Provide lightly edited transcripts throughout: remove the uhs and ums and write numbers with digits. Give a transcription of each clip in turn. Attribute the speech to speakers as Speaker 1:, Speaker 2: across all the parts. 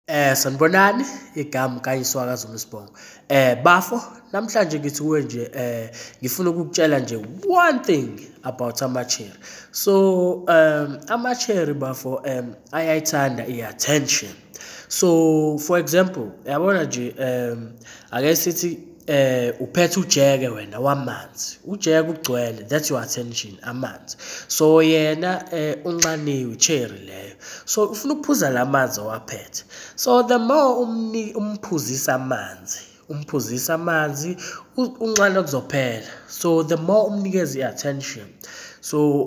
Speaker 1: Sanibonani, igama uNkanyiswa kaZulu Sibongo. Bafo, namhlanje ngithi kuwe nje ngifuna ukukutshela nje one thing about ama-cherry. So ama-cherry bafo ayayithanda i-attention. So for example, yabona nje ake sithi uphethe ujeke wena wamanzi, ujeke ugcwele, that's your attention, amanzi. So yena unxaniwe i-cherry leyo, so ufuna ukuphuza la manzi owaphethe. So the more umphuzisa amanzi, umphuzisa amanzi, unxanwa kuzophela. So the more umnikeza i-attention, so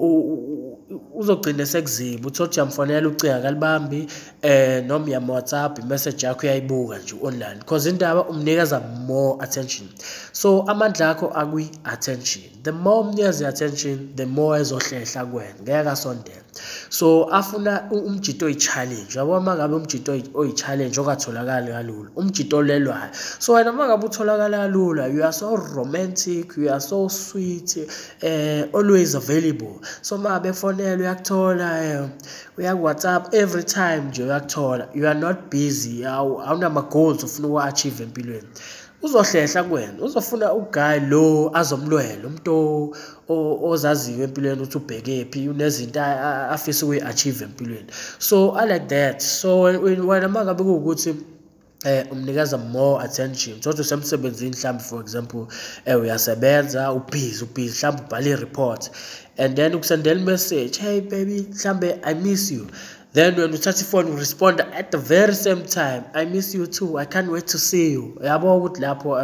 Speaker 1: uzogcina sekuziba, uthole ukuthi uyamfonela ucingo akalibambi, noma uyam-WhatsApp i-message yakho uyayibuka nje online, because indaba umnikeza more attention. So amandla akho akwi-attention, the more umnikeza i-attention, the more ezohlehla kuwena, ngeke asondele. So afuna umjito oyi-challenge, yabo uma ngabe umjito oyi-challenge ongatholakali kalula, umjito olelwayo. So wena uma ngabe utholakala kalula, you are so romantic, you are so sweet, always available. So uma ngabe efonela uyakuthola, uyaku-WhatsApp every time nje uyakuthola, you are not busy, awunama-goals ofuna ukuwa-achieve empilweni. Uzohlehla kuwena, uzofuna u-guy lo azomlwela, umuntu ozaziyo empilweni ukuthi ubhekephi, unezinto afisa ukuyi-achieve empilweni. So I like that. So wena uma ngabe kuwukuthi umnikeza more attention, uthole ukuthi usemsebenzini mhlawumbe, for example, uyasebenza, ubhizi mhlawumbe ubhala i-report, and then ukusendela i-message, hey baby, mhlawumbe I miss you. Then when uthatha ifoni uresponda at the very same time, I miss you too, I can't wait to see you. Yabo ukuthi lapho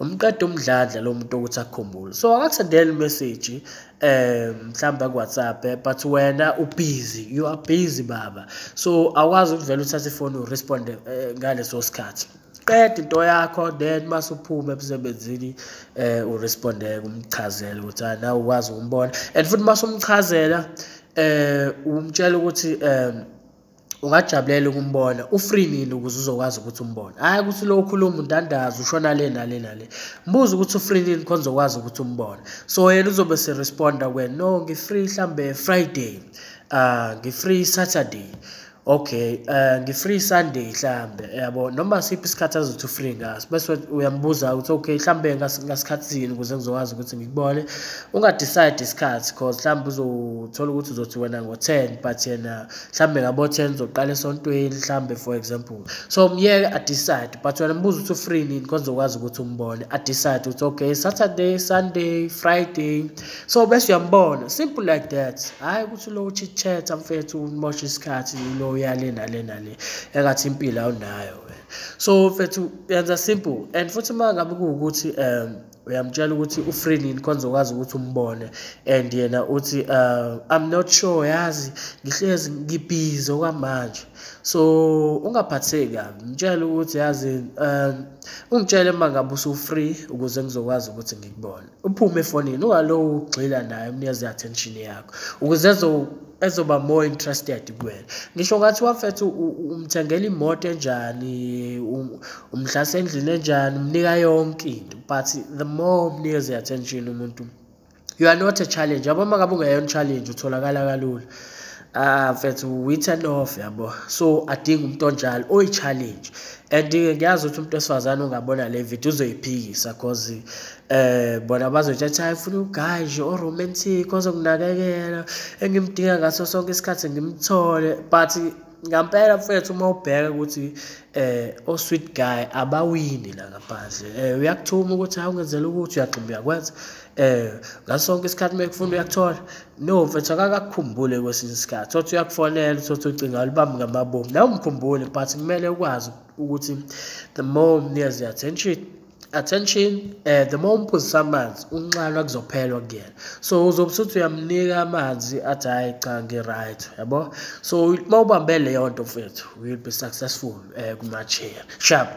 Speaker 1: umqeda umdladla lo muntu ukuthi akukhumbule. So akakusendela i-message mhlawumbe ku-WhatsApp, but wena ubhizi, you are busy baba. So awukwazi ukuvela uthathe ifoni uresponde ngaleso sikhathi. Qeda into yakho, then mase uphume emsebenzini uresponde, umchazele ukuthi nawe ukwazi ukumbona. And futhi mase umchazela umtshela ukuthi ungajabulela ukumbona, u-free nini ukuze uzokwazi ukuthi umbone. Hhayi ukuthi lo ukhuluma undandaza ushona le nale nale, mbuze ukuthi u-free nini khona uzokwazi ukuthi umbone. So yena uzobe se-responda kuwena, no ngi-free mhlambe Friday, ngi-free Saturday, okay, ngi-free Sunday mhlambe, yabo, noma siphi isikhathi azothi u-free ngaso. Bese uyambuza ukuthi okay mhlambe ngasikhathi sini ukuze ngizokwazi ukuthi ngikubone. Unga-decide isikhathi, cause mhlambe uzothola ukuthi uzothi wena ngo-10, but yena mhlambe ngabo-10 uzoqala esontweni mhlambe, for example. So myeke a-decide, but wena mbuza ukuthi u-free nini khona uzokwazi ukuthi umbone, a-decide ukuthi okay Saturday, Sunday, Friday. So bese uyambona, simple like that. Hhayi ukuthi lo chit-chat mfethu umosha isikhathi lo uyale nale nale, engathi impilo awunayo wena. So mfethu yenza simple. And futhi uma ngabe kuwukuthi uyamtshela ukuthi u-free nini khona uzokwazi ukuthi umbone, and yena uthi I'm not sure, yazi ngihlezi ngibhizi okwamanje. So ungaphatheki kabi, mtshele ukuthi yazi ungitshele uma ngabe usu-free ukuze ngizokwazi ukuthi ngikubone. Uphume efonini, ungaloku ugxila naye, umnikeze i-attention yakho ukuze ezoba more interested kuwena. Ngisho ngathiwa mfethu umthengela imoto enjani, umhlasa endlini enjani, umnika yonke into, but the more umnikeza i-attention umuntu, you are not a challenge. Yabo uma ngabe ungeyona challenge utholakala kalula. Mfethu we turn off, yabo. So adinga umuntu onjalo oyi-challenge. And ngiyazi ukuthi umuntu wesifazane ungabona le video uzoyiphikisa, cause bona bazothi hayi ufuna u-guy nje o-romantic ozokunakekela engimdinga ngaso sonke isikhathi ngimthole. But ngampela mfethu uma ubheka ukuthi o-sweet guy abawini la ngaphandle, uyakuthuma ukuthi hawu ngenzela ukuthi uyagxuma uyakwenza, ngaso sonke isikhathi uma ekufuna uyakuthola. No mfethu akakukhumbule kwesinye isikhathi, uthi uyakufonela, uthi ucingo alubambi ngamabomu, nawe umkhumbule, but kumele ukwazi ukuthi the more umnikeza i-attention, the more umphuzisa amanzi, unxanwa kuzophelwa kuyena. So uzobe usuthi uyamnika amanzi athi hhayi cha ngi-right, yabo. So uma ubambe leyo nto mfethu, will be successful kuma-cherry. Sharp.